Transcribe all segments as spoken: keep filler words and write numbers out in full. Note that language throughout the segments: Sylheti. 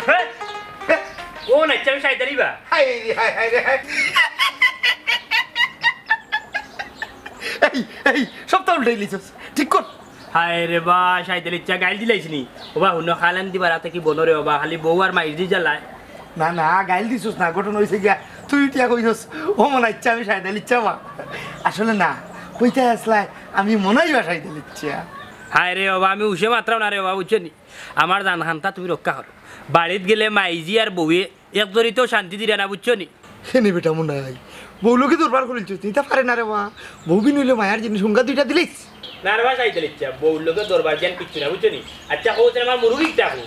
হে? ও নাইচ্চা, আমি সাইতালি বা। হায় রে, হায়, হায় রে, হায়। এই, এই, সবতা উল্টাই লিছস। ঠিক কর। হায় রে বা, সাইতালিচ্চা গাইল দিলাইছনি? ওবা, হুনো, খালান দিবার রাতে কি বনরে ওবা, খালি বউ আর মাইর দি জ্বালায়। না, না, গাইল দিছস না, ঘটনা অইছে গিয়া। তুই উঠিয়া কইছস, "ও মনাইচ্চা, আমি সাইতালিচ্চা বা।" আসলে না, কইতায় আছলায়, "আমি মনাই বা সাইতালিচ্চা।" হায় রে ওবা, আমি উশে মাতরাম না রে ওবা, বুঝছো নি? আমার জান খান্তা তুমি রক্ষা করো। বাড়িত গেলে মাইজি আর বউয়ে এক জরিতেও শান্তি দিরা না, বুঝছো নি? হেনে বেটা মনাই, বউ লগে দরবার করিলছস নি, ইতা পারে না রে বা। বউ বিন অইলে মায়ার জিনিস হুঙ্গা দুইটা দিলিস। না রে বা, সাইতালিচ্চা, বউর লগে দরবার জ্ঞান কিচ্ছু না, বুঝছো নি? আচ্ছা, কও, আমার মুরগি কিতা কও?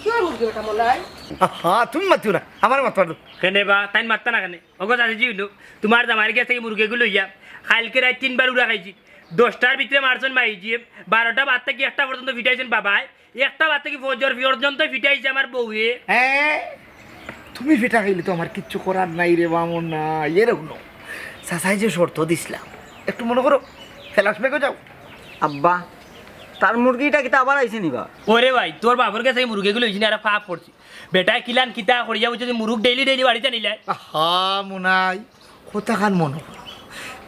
কিওর মুরগি বেটা মনাই? আহা, তুমি মাতিও না, আমারে মাতবার দেও। কেনে বা, তাইন মাততা না কেনে? ওগো চাচিজি, হুনো, তুমার জামাইর গেছ থাকি মুরগিগু লইয়া কাইলকে রাইত তিনবার উড়া খাইছি। দশটার ভিতরে মারছইন মাইজিয়ে, বারোটা বাদ থাকি একটা পর্যন্ত ফিটাইছইন বাবায়, একটা বাদ থাকি ফজর পর্যন্ত ফিটাইছে আমার বউয়ে। হ্যাঁ, তুমি ফিটা খাইলে তো আমার কিচ্ছু করার নাই রে বা মনাই। এরে হুনো, চাচায় যে শর্ত দিছলা, একটু মনো করো, flashback-ও যাও। আব্বা, তার মুরগিটা কিতা আবার আইছে নি বা? ওরে ভাই, তোর বাপর গেছ থাকি মুরগিগু লইছি নি, আর পাপ করছি। বেটায় কিলান কিতা করিয়া বুঝছো যে মুরগ daily daily বাড়িত আনিলায়। আহা, মনাই, কথাখান মনো করো।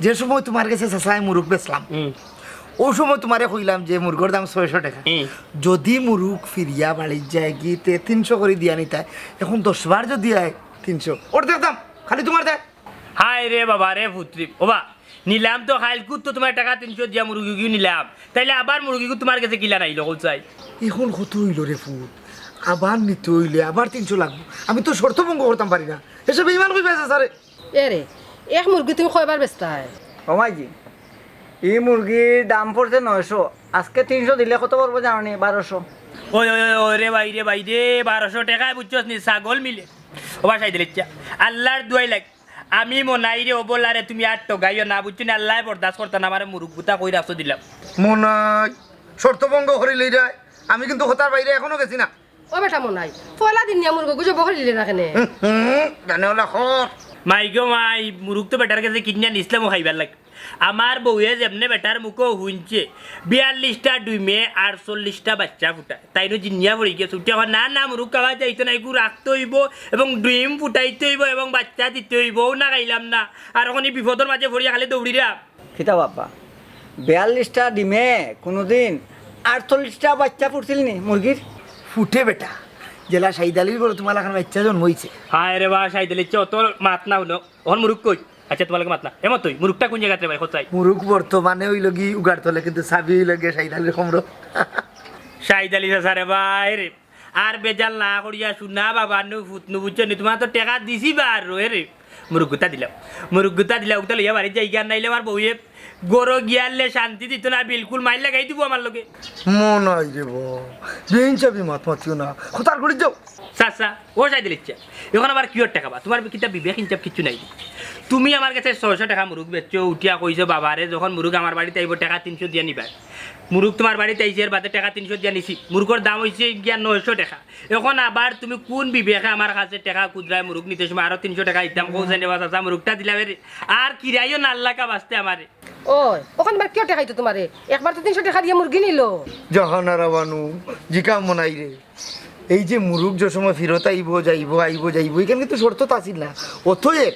যে সময় তুমার গেছে চাচায় মুরগ বেচলাম, হুম। অউ সময় তুমারে কইলাম যে মুরগর দাম ছয়শো টেকা। হুম। যদি মুরগ ফিরিয়া বাড়িত যায়গি, তে তিনশো করি দিয়া নিতায়। এখন দশ বার যদি আয়, তিনশো। অর্ধেক দাম, খালি তুমার দায়। হায় রে বাবা রে পুত্রি, ওবা, নিলাম তো কাইলকুর তো তুমার টেকা তিনশো দিয়া মুরগিগু নিলাম, তাইলে আবার মুরগিগু তুমার গেছে কিলান আইলো, কও চাই? এখন কত অইলো রে পুত, আবার নিতে অইলে আবার তিনশো লাগবো। আমি তো শর্ত ভঙ্গ করতাম পারি না, এসব বেইমান কইবা চাচারে। এরে, এক মুরগি তুমি কয়বার বেচতায়? ও মাইজি, ই মুরগির দাম পড়ছে নয়শো, আজকে তিনশো দিলে কত পড়বো জানো নি? বারোশো। ওই, ওই, ওই, ওই রে ভাই রে ভাই রে, বারোশো টেকায় বুঝছস নি, ছাগল মিলে। ওবা সাইতালিচ্চা, আল্লার দুয়াই লাগ, আমি মনাইরে অবলারে তুমি আর ঠগাইও না, বুঝছো নি? আল্লায় বরদাস্ত করতা না, আমারে মুরগ গুতা কই রাখছো দিলাম। মনাই, শর্ত ভঙ্গ করিলিরায়, আমি কিন্তু কথার বাইরে এখনো গেছি না। ও বেটা মনাই, পয়লা দিন নিয়া মুরগগু জবো করিলিরায় না কেনে? হুম, হুম, জানে ওলা খর। মাই গো মাই, মুরগ তো বেটার গেছে কিনিয়া নিছলাম ও খাইবার লাগি। আমার বউয়ে যেমনে বেটার মুখো হুনছে, বিয়াল্লিশটা ডিমে আটচল্লিশটা বাইচ্চা ফুটায়। তাইনও জিনিয়া পড়ি গেছে, উঠিয়া কয়, "না, না, মুরগ খাওয়া যাইতো না, এগু রাখতে অইবো এবং ডিম ফুটাইতে অইবো এবং বাইচ্চা দিতে অইবো, অউ না খাইলাম না।" আর অখন ই বিপদর মাঝে পড়িয়া খালি দৌড়িরা। কিতা বাবা, বিয়াল্লিশটা ডিমে কুনুদিন আটচল্লিশটা বাইচ্চা ফুটছিল নি মুরগির? ফুটে বেটা, যেলা সাইতালির ঘরো তুমার লাখান বাইচ্চা জন্ম অইছে। হায় রে বা, সাইতালিচ্চা, অত মাত না হুনো। অখন মুরগ কই? আচ্ছা, তুমার লগে মাত না। এমন তুই, মুরগটা কুন জাগাত রে ভাই, কও চাই? মুরগ বর্তমানে অইলোগি উগার তলে, কিন্তু চাবি অইলোগি সাইতালির কমরো। সাইতালি চাচা রে ভাই রে, আর বেজাল না করিয়া হুনা বাবা নু পুত নু, বুঝছো নি? তুমার তো টেকা দিছি বার রয়ে রে। মুরগ গুতা দিলাম, মুরগ গুতা দিলাম, উগতা লইয়া বাড়িত যাইগি, আর নাইলে আমার বউয়ে ঘরো গিয়ালে শান্তি দিতো না, বিলকুল মাইর লাগাই দিবো আমার লগে। মনাই রে বা, বেইনসাফি মাত মাতিও না, কথার ঘড়ি যাও। চাচা, ও সাইতালিচ্চা, অখন আবার কিওর টেকা বা? তুমার কিতা বিবেক ইনসাফ কিচ্ছু নাই? তুমি আমার গেছে ছয়শো টেকা মুরগ বেচছো, উঠিয়া কইছো বাবারে, যখন মুরগ আমার বাড়িত আইবো টেকা তিনশো দিয়া নিবায়। মুরগ তুমার বাড়িত আইছে, এর বাদে টেকা তিনশো দিয়া নিছি, মুরগর দাম অইছে গিয়া নয়শো টেকা। অখন আবার তুমি কুন বিবেকে আমার কাছে টেকা খুজরায় মুরগ নিতে সময় আরো তিনশো টেকা দিতাম, কও চাই রে বা চাচা, মুরগটা দিলাম এরে। আর কিরাইও না আল্লাকা বাঁচতে আমারে। ওই, অখন আবার কিওর টেকা দিতো তুমারে? একবার তো তিনশো টেকা দিয়া মুরগি নিলো। জাহানারা বানু, জিকা মনাইরে। এই যে মুরগ যে সময় ফিরত আইবো, যাইবো, আইবো, যাইবো, ইখান কিন্তু শর্ত তো আছিল না। অতএব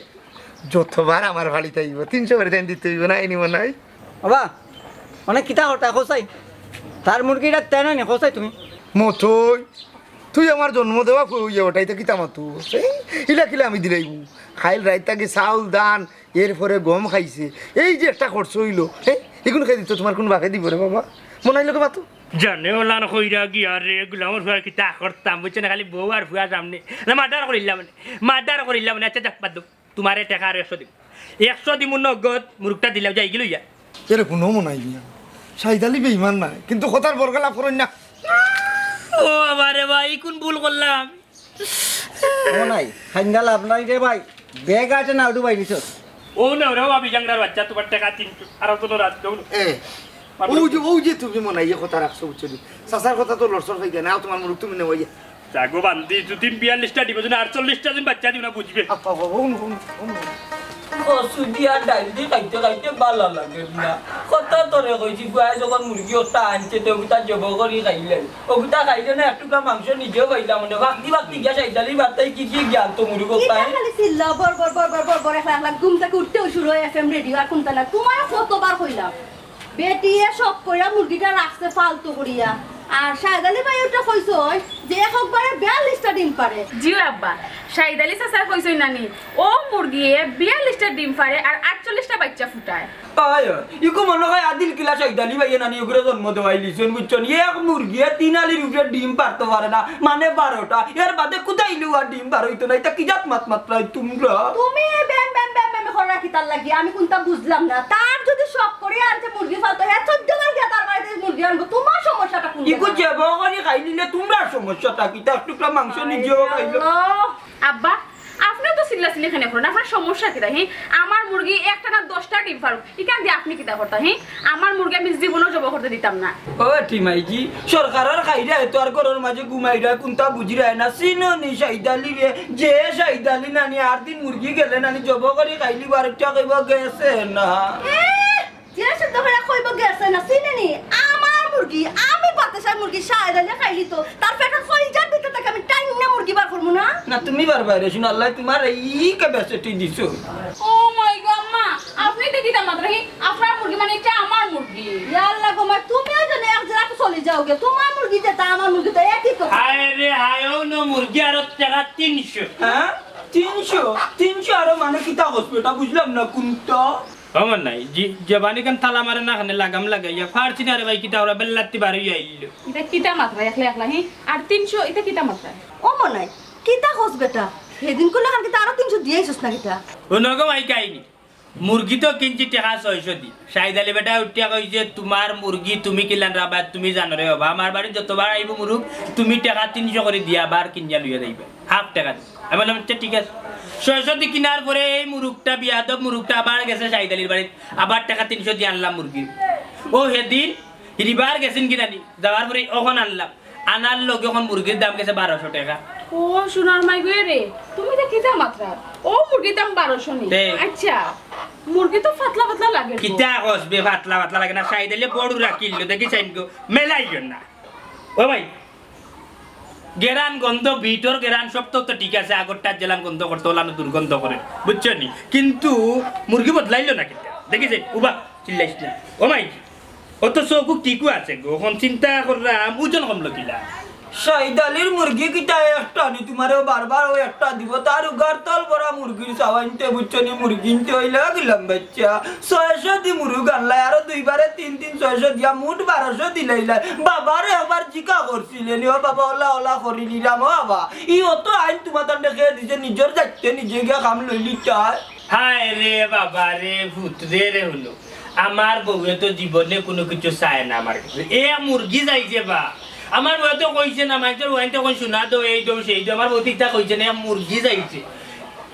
যতবার আমার বাড়িত আইবো, তিনশো করি তাইন দিতে অইবো না, আইনি মনাই। বাবা, মানে কিতা কথা কও চাই? তার মুরগিটা তেন নি, কও চাই তুমি? মতই, তুই আমার জন্ম দেওয়া ফুয়া অইয়া অটাইতে কিতা মাতো? এই ইলা কিলা আমি দিলাইমু। কাইল রাইত থাকি চাউল, ধান, এরপরে গম খাইছে। এই যে একটা খরচ অইলো, হে? ইগুন কে দিতো? তুমার কুন বাপে দিবো রে বাবা? মনাইর লগে মাতো। জানে ওলান কইরা গিয়া রে, গুলামর ফুয়া কিতা করতাম, বুঝছো না? খালি বউ আর ফুয়া সামনে। না, মার্ডার করিলাম মানে, মার্ডার করিলাম মানে। আচ্ছা, যাক, বাদ দেও। তুমারে টেকা আরো একশো দিমু। একশো দিমু নগদ, মুরগটা দিলাও, যাইগি লইয়া। এরে কুনু মনাই দিয়া। সাইতালি বেইমান নায়, কিন্তু কথার বরখেলাফ করইন না। ও বাবা রে ভাই, কুন ভুল করলাম? ও নাই, খাইন্দা লাভ নাই রে ভাই। ব্যাগ আছে না, উঠু ভাই নিছস। ও না, ওরে বাবা, বিজাংরার বাচ্চা, তুমার টেকা তিনশো, আর তো রাত দেও না। এ, ও যে, ও যে তুমি মনাইয়ে কথা রাখছো, বুঝছো নি? চাচার কথা তো লড়ছড় অই যায় না, তুমার মুরগ তুমি নেওয়াইয়া। যাগো বান্দি, দুদিন বিয়াল্লিশটা দিবো, যদি আটচল্লিশটা দিন বাচ্চা দিবো না, বুঝবে। আপা, বাবা, হুন, হুন, হুন। কচু দিয়া ডাইল দি খাইতে খাইতে বালা লাগে না। কথা তোরে কইছি, ফুয়ায় যখন মুরগি ওটা আনছে, তে ওগুতা জব করি খাইলে। ওগুতা খাইলে না, এক টুকরা মাংস নিজেও পাইলাম না। বাকতি বাকতি গিয়া সাইদালি বার্তায় কি কি জ্ঞান তো মুরগ ইটা পায়? খালি চিল্লা, বর, বর, বর, বর, বর, বর, একলা, একলা ঘুম থাকি উঠতেউ শুরু অয় এফ এম রেডিও, আর কোনটা না? তুমারে কতবার কইলাম? বেটিয়ে শখ করিয়া মুরগিটা রাখছে ফালতু করিয়া। আর সাইদালি ভাই ওটা কইছইন যে একবারে বিয়াল্লিশটা ডিম পারে। জি আব্বা, সাইদালি চাচায় কইছইন নানি, ও মুরগিয়ে বিয়াল্লিশটা ডিম পারে আর আটচল্লিশটা বাইচ্চা ফুটায়। অয়, অয়। ইগু মনো অয় আদিল কিলা সাইদালি ভাইয়ে নানি ওগুরে জন্ম দেওয়াইলিছইন, বুঝছো নি? এক মুরগিয়ে তিন আলির উপরে ডিম পারতো পারে না, মানে বারোটা। এর বাদে কুদাইলেও আর ডিম বার অইতো না। ইটা কি জাত মাত মাতরায় তুমরা? তুমি ব্যাম ব্যাম ব্যাম ব্যাম কররা কিতার লাগি? আমি কুনতা বুঝলাম না। তার যদি শখ করি আনছে মুরগি ফালতো, হে চৌদ্দ বার গিয়া তার বাড়িত মুরগি আনবো। তুমার সমস্যাটা কুন ইগু জাগাত? জব করি খাইলিলে তুমরার সমস্যাটা কিতা? এক টুকরা মাংস নিজেও খাইলো। আল্লাহ। আব্বা, আপনেও তো চিল্লাচিল্লি কেনে করইন, আপনার সমস্যা কিতা? হি, আমার মুরগি একটানা দশটা ডিম পারুক, ইখান দি আপনে কিতা করতা? হি, আমার মুরগি আমি জীবনেও জব করতে দিতাম না। ও টিমাইজি, সরকারর খাইরায় তো আর ঘরর মাঝে ঘুমাইরায়, কুনতা বুঝিরায় না। চিনো নি সাইদালিরে? যে সাইদালি নানি আর দিন মুরগি গেলে নানি জব করি খাইলিবার, ইটা কইবো গেছে না। এ, যে শুদ্ধ করি কইবো গেছে না, চিনে নি? আমার মুরগি, আমি বাতাসার মুরগি, সাইদালি খাইলি তো, তার পেটর কলিজার ভিতর থাকি আমি টাইনা মুরগি বার করমু না? না, তুমি বার বাইরে শুনো, আল্লায় তুমারে ই capacity দিছইন। ও মাই গো, আম্মা, আপনে ইতা কিতা মাতরা? হি, আপনার মুরগি মানে ইটা আমার মুরগি। ইয়া আল্লাহ গো মা, তুমিও যেন এক জাগাত চলি যাওগি। তুমার মুরগি যেটা, আমার মুরগি তো একই কথা। হায় রে হায়, অউ নু মুরগি আরো টেকা তিনশো। হ্যাঁ? তিনশো? তিনশো আরো মানে কিতা কস বেটা? বুঝলাম না কুনতা। ও মনাই, জি, জবানি খান তালা মারে না, খানে লাগাম লাগাইয়া ফারছি না রে ভাই, কিতা ওরা বেল্লাত্তি বার অইয়া আইলো। ইতা কিতা মাতরা একলা একলা, হি? আর তিনশো, ইতা কিতা মাতরা? ও মনাই, কিতা কস বেটা? হেদিন কইলে খান কিতা আরো তিনশো দিয়া আইছস না কিতা? ও নগো ভাই কাহিনী। মুরগি তো কিনছি টেকা ছয়শো দি। সাইদালি বেটা উঠিয়া কইছে, "তুমার মুরগি তুমি কিলান রাখবায়, তুমি জানো রে বাবা। আমার বাড়িত যতবার আইবো মুরগ, তুমি টেকা তিনশো করি দিয়া আবার কিনিয়া লইয়া যাইবায়, হাফ টেকা দি।" আমি বললাম, "আচ্ছা, ঠিক আছে।" ছয়শো দি কিনার পরে এই মুরগটা, বিয়াদব মুরগটা আবার গেছে সাইদালির বাড়িত, আবার টেকা তিনশো দি আনলাম মুরগি। ও হেদিন রিবার গেছিন কিনা নি, যাওয়ার পরে অখন আনলাম। আনার লগে অখন মুরগির দাম গেছে বারোশো টেকা। ও সোনার মাই গো রে, তুমি ইতা কিতা মাতরায়? ও মুরগির দাম বারোশো নি? তে? আচ্ছা, মুরগি তো পাতলা পাতলা লাগে গো। কিতা কস বে, পাতলা পাতলা লাগে না? সাইদালিয়ে বড় রাখিল, দেখি চাইন গো, মেলাইও না। ও ভাই, গেরান গন্ধ, ভিতর গেরান সব তো, তো ঠিক আছে, আগরটার যেলান গন্ধ করতো, ওলানো দুর্গন্ধ করে, বুঝছো নি? কিন্তু মুরগি বদলাইলো না কিতা? দেখি চাইন, উবা, চিল্লাইস না। ও ভাই, অত চউখ টিকু আছে গো, অখন চিন্তা করলাম ওজন কমলো কিলা। সাইদালির মুরগি কিতা একটা নি, তুমারেও বারবার অউ একটা দিবো, তার উগার তল ভরা মুরগির চাওয়াইনতে, বুঝছো নি, মুরগিনতে অইলা গেলাম বাচ্চা। ছয়শো দি মুরগ আনলাই, আরো দুইবারে তিন তিন ছয়শো দিয়া মোট বারোশো দিলাইলাই। বাবারে একবার জিকা করছিলে নি, "ও বাবা, ওলা ওলা করি নিলাম, ও বাবা।" ই অত আইন তুমার তান্ডে খেয়ে দিছে, নিজর যাইতে নিজে গিয়া কাম লইলি তাই। হায় রে বাবা রে, ভূত রে রে হলো। আমার বউয়ে তো জীবনে কুনু কিছু চায় না আমার কাছে। এ মুরগি চাইছে বা। আমার বউয়ে তো কইছে না, মাইনষর বউয়াইন্তে কইন সোনা দেও, এই দেও, সেই দেও। আমার বউ তো ইতা কইছে না, এ মুরগি চাইছে।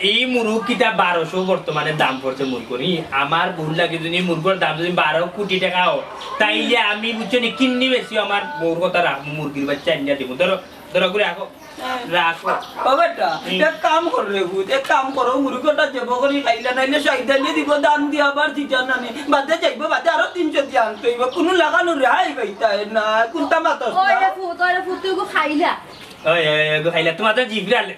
ই মুরগ কিতা বারোশো বর্তমানে দাম পড়ছে মুরগর। ই আমার বউর লাগি যদি ই মুরগর দাম যদি বারো কোটি টেকা অয়, তাইলে আমি, বুঝছো নি, কিডনি বেচিও আমার বউর কথা রাখমু, মুরগির বাইচ্চা আনিয়া দিমু। ধরো, ধরো করে রাখো। রাখো। ও বেটা, হুম। এক কাম কর রে ভূত, এক কাম করো, মুরগটা জব করি খাইলা, নাইলে সাইদালিয়ে দিবো দান দিয়া আবার দিতা নানি। বাদে যাইবো, বাদে আরো তিনশো দিয়া আনতে অইবো। কুনু লাগানো রেহাই পাইতায় না, কুনতা মাতস ওই না? রে ভূত, ওই রে ভূত, তুই গো খাইলা। ওই, ওই, ওই গো খাইলা, তুমার তো জিবরাল।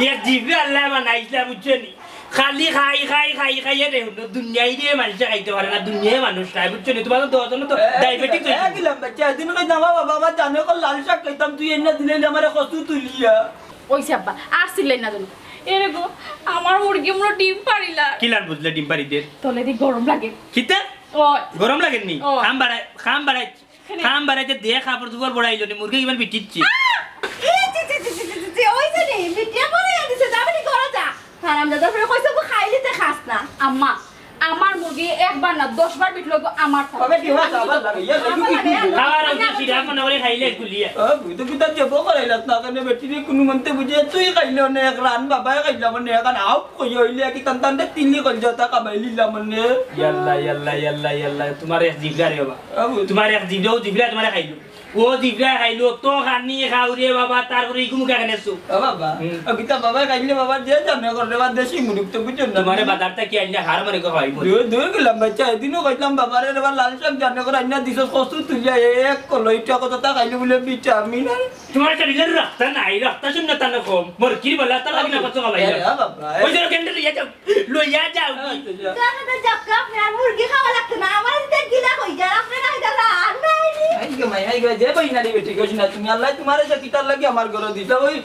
এক জিবরাল আল্লায় বানাইছলা, বুঝছো নি? খালি খাই, খাই, খাই, খাই, এরে হুনো, দুনিয়াইরে মানষে খাইতে পারে না, দুনিয়ায় মানুষ খায়, বুঝছো নি? তুমার তো দশ জন তো এ, diabetic এ, হইছে। এ, গেলাম বাচ্চা, এদিন কই না, বাবা, বাবা, জানো কল লাল শাক খাইতাম, তুই এনে দিলে আমারে কচু তুলিয়া। ওইছে আব্বা, আর চিল্লাই না জানো। এরে গো, আমার মুরগি আমরা ডিম পারিলা। কিলান বুঝলে ডিম পারি দের? তলেদি গরম লাগে। কিতা? ওই। গরম লাগের নি? ওই। কাম বাড়াই, কাম বাড়াই। কেনে? কাম বাড়াইতে দে, কাপড় চোপড় বড়াইলো নি, মুরগি ইমান বিটিচ্ছি। আহ! ই, ছি, ছি, ওই যে নি, বিটিয়া বড়াইয়া দিছে, যাবে নি ঘরো যা। হারামজাদার ফেরে কইছে, "গো খাইলি তে খাস না।" আম্মা, আমার মুরগি একবার না, দশ বার বিটলো গো আমার থালা। তবে কি হয়, আবার লাগে, ইয়া, দেখো কি কি খাবার অইছে, সিধা মনে করে খাইলে গুলিয়া। ও, বুঝতে কি তার জব করাইলাস না, কেনে বেটিরে কুনু মন্তে বুঝে, তুই খাইলে অনে এক রান, বাবায় খাইলে অনে এক রান, আও, কই অইলে কি টান টান দে, তিল্লি কইল যা, তা কামাই লিলাম অনে। ইয়াল্লা, ইয়াল্লা, ইয়াল্লা, ইয়াল্লা, তুমার এক জিবরা রে বাবা। আবু। তুমার এক জিবরাও জিবরা তুমারে খাইলো। ও জিব্রায় খাইলো তো খানি খাও রে বাবা, তারপরে ইগু মুখে খানেছো। ও বাবা, হুম। ও কিতা বাবা খাইলে বাবা যে জানে করে রে, বাবা দেশি মুরগ তো বুঝছো না। তোমারে বাজার থাকি আইনা হার মারে গো ভাই। দুই, দুই কিলো বাচ্চা, এদিনও কইলাম বাবারে রে, বাবা লাল শাক জানে করে আইনা দিছস, কচু তুলিয়া এক কলো, ইটা কতটা খাইলে বলে ভিটামিন আর তোমার শরীরর রক্ত নাই, রক্ত শূন্যতা না কম। মুরগির বলা তো লাগি না, কত খাবাই এ, না। এ, বাবা, এ। ওই যে ক্যান্ডেল লইয়া যাও, লইয়া যাও। আচ্ছা, যা। তো আমাদের জক্কা আপনার মুরগি খাওয়া লাগতো না, আমার ইতে গিলা হই যায়, আপনারা এটা রান নাইনি। I go my, I go, যে ভাই নারী বেটি কইছ না, তুমি আল্লাহ তোমার যে কিতার লাগি আমার ঘরে দিতা, ওই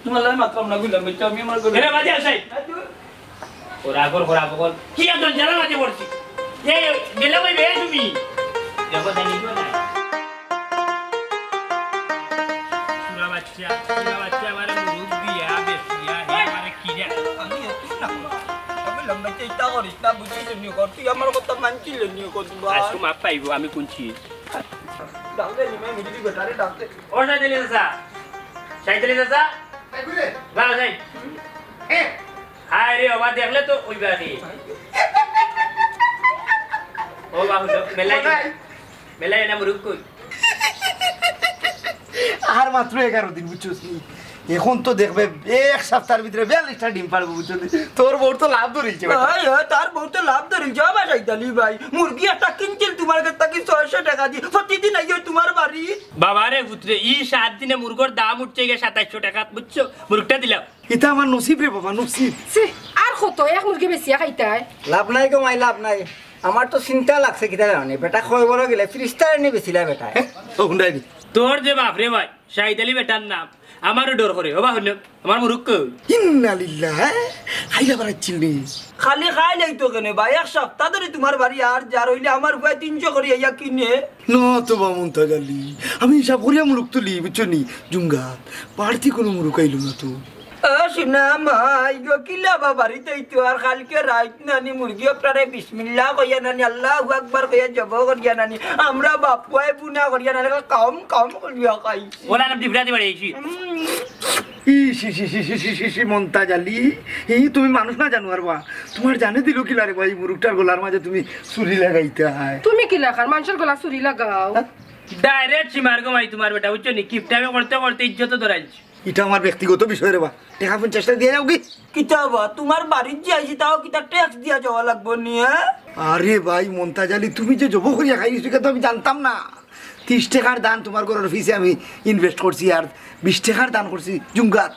তোমার লাগি মাত্র না গুলাম, বেটা, আমি আমার ঘরে এরে বাজে আসাই। আচ্ছা। ওরা কর, ওরা কর। কি একজন জানা মাঝে পড়ছি। এ, গেলে ওই বে তুমি। দেখো, জানি কেউ নাই। চুরা বাচ্চা, চুরা বাচ্চা, আমার মুরুখ দিয়া, বেশিয়া, হে, আমার কিরা। আমি একটু না, আমি লম্বা চেষ্টা করিস না, বুঝিস নি, কর। তুই আমার কথা মানছিস নি, কর, বাবা। আজকে মাপ পাইবো, আমি কুনছি। ডাকলে নি, আমি বুঝি বেটারে ডাকতে। ও সাইদুল চাচা, সাইদুল চাচা, এই ঘুরে। বাবা যাই। এ। হায় রে, বাবা দেখলে তো ওই বাড়ি। ও বাবা, মেলাই, কোথায়? মেলাই না মুরুখ কই? আর মাত্র এগারো দিন, বুঝছস নি? এখন তো দেখবে এক সপ্তাহের ভিতরে বিয়াল্লিশটা ডিম পারবো, বুঝছস নি? তোর বউর তো লাভ ধরিলছে বেটা। হয়, হয়, তার বউর তো লাভ ধরিলছে। ও বা সাইদুল ভাই, মুরগি একটা কিনছিল তোমার কাছ থাকি ছয়শো টাকা দি, প্রতিদিন আইও তোমার বাড়ি। বাবা রে পুত্রে, ই সাত দিনে মুরগর দাম উঠছে গিয়া সাতাইশশো টাকা, বুঝছো? মুরগটা দিলাম। ইটা আমার নসিব রে বাবা, নসিব। ছি, আর কত এক মুরগি বেচিয়া খাইতায়? লাভ নাই গো মাই, লাভ নাই। আমার তো চিন্তা লাগছে কিতা জানো নি? বেটা কয় বড় গেলে ফিরিস্তার এনে বেচিলা বেটা। হ্যাঁ? ও হুন্ডাই দি। তোর যে বাপ রে ভাই, সাইদুল বেটার নাম, আমারও ডর করে। ও বা হুনো, আমার মুরুখ কই? ইন্না লিল্লাহ, হ্যাঁ? খাইলা বাড়াচ্ছিল নি? খালি খাই নাই তো কেনে বা, এক সপ্তাহ ধরি তোমার বাড়ি আর যার অইলে আমার পুয়ায় তিনশো করি আইয়া কিনে। না তো বা মন্তাজ আলী, আমি হিসাব করিয়া মুরুখ তুলি, বুঝছো নি? জুমগাত, বাড়তি কোনো মুরুখ আইলো না তো। ও সোনা মাই গো, কিলা বা বাড়িতেই তো আর কালকে রাইত নানি মুরগি আপনারে বিসমিল্লাহ কইয়া নানি, আল্লাহু আকবার কইয়া জব করিয়া নানি, আমরা বাপুয়ায় বুনা করিয়া নানি, কম কম করিয়া খাইছি। ওলা নাম দিবরা দিবরা এইছি। উম। ই, শি, শি, শি, শি, শি, শি, শি, মন্তাজ আলী, ই, তুমি মানুষ না জানো আর বা, তোমার জানে দিল কিলা রে বা, ই মুরুখটার গলার মাঝে তুমি ছুরি লাগাইতায়। তুমি কিলা খান, মানুষর গলা ছুরি লাগাও? হ্যাঁ? Direct সীমার গো মাই তোমার বেটা, বুঝছো নি? কিপটামি করতে করতে ইজ্জত ধরাইলছে। ইটা আমার ব্যক্তিগত বিষয় রে বা, টেকা পঞ্চাশটা দিয়া যাও কি? কিতা বা, তোমার বাড়িত যে আইছি তাও কিতা ট্যাক্স দিয়া যাওয়া লাগবো নি, হ্যাঁ? আরে ভাই মন্তাজ আলী, তুমি যে জব করিয়া খাইছো, ইটা তো আমি জানতাম না। তিরিশ টেকার দান তোমার ঘরর পিছে আমি invest করছি, আর বিশ টেকার দান করছি জুমগাত।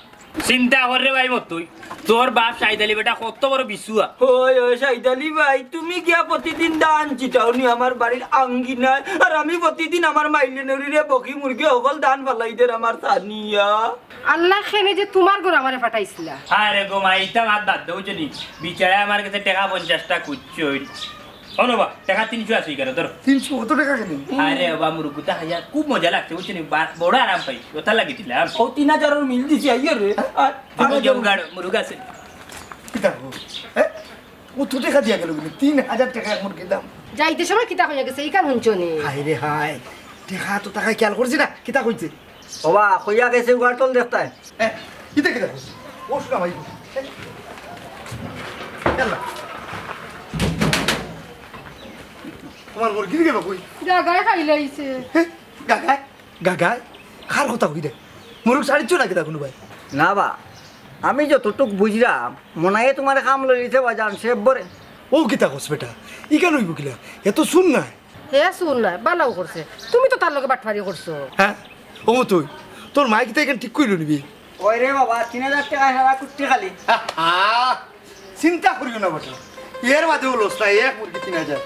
চিন্তা কর রে ভাই মতই, তোর বাপ সাইদুল বেটা কত বড় বিছুয়া। ওই, ওই সাইদুল ভাই, তুমি গিয়া প্রতিদিন দান ছিটাও নি আমার বাড়ির আঙ্গিনায়, আর আমি প্রতিদিন আমার মাইলে নরিরে বকি মুরগি হকল দান ফালাই দের আমার সানিয়া। আল্লাহ খেনে যে তোমার ঘর আমারে ফাটাইছিলা। আরে গো মাই, ইতা মাত বাদ দেও, বুঝছো নি? বিচারে আমার কাছে টেকা পঞ্চাশটা খুঁজছে। শোনো বা, টেকা তিনশো আছে এখানে, ধরো। তিনশো? অত টেকা কেনে? আরে বাবা, মুরুগুতা খাইয়া খুব মজা লাগছে, বুঝছো নি? বা-, বড় আরাম পাই, ওটা লাগি দিলাম। ও তিন হাজারর মিল দিছি, আইয়ে রে। আর তুমি আর জমগাড় মুরুগ আছে। কিতা গো? হ্যাঁ? অত টেকা দিয়া গেল কিন্তু, তিন হাজার টেকা এক মুরগির দাম। যাইতে সময় কিতা কইয়া গেছে, ইখান হুনছো নি? হায় রে হায়, টেকা তো তাকায় খেয়াল করছি না, কিতা কইছে? ওবা, কইয়া গেছে উগার তল দেখতায়। হ্যাঁ, ইতা কিতা কইছে? ও শোনা ভাই। হ্যাঁ? ইয়াল্লা। তোমার মুরগি গেল কই? গাগায় খাইলাইছে। হ্যাঁ? গাগায়? গাগায়? কার কথা কই রে? মুরুগ ছাড়িচ্ছ না কিতা কোনো ভাই? না বা, আমি যতটুক বুঝলাম, মনায়ে তোমার কাম লইলিছে বাজান সে বরে। ও কিতা কস বেটা? ইখান অইব কিলা? এ তো শুন না। হে চুর নায়, বালাউ করছে। তুমি তো তার লগে বাটপারি করছো। হ্যাঁ? ও তুই, তোর মাই কিতা ইখান ঠিক কইলো নিবি? ওই রে বাবা, তিন হাজার টেকা সারা কুট্টি খালি। আহা! চিন্তা করিও না বেটা, এর বাদেও লস নাই, এক মুরগি তিন হাজার।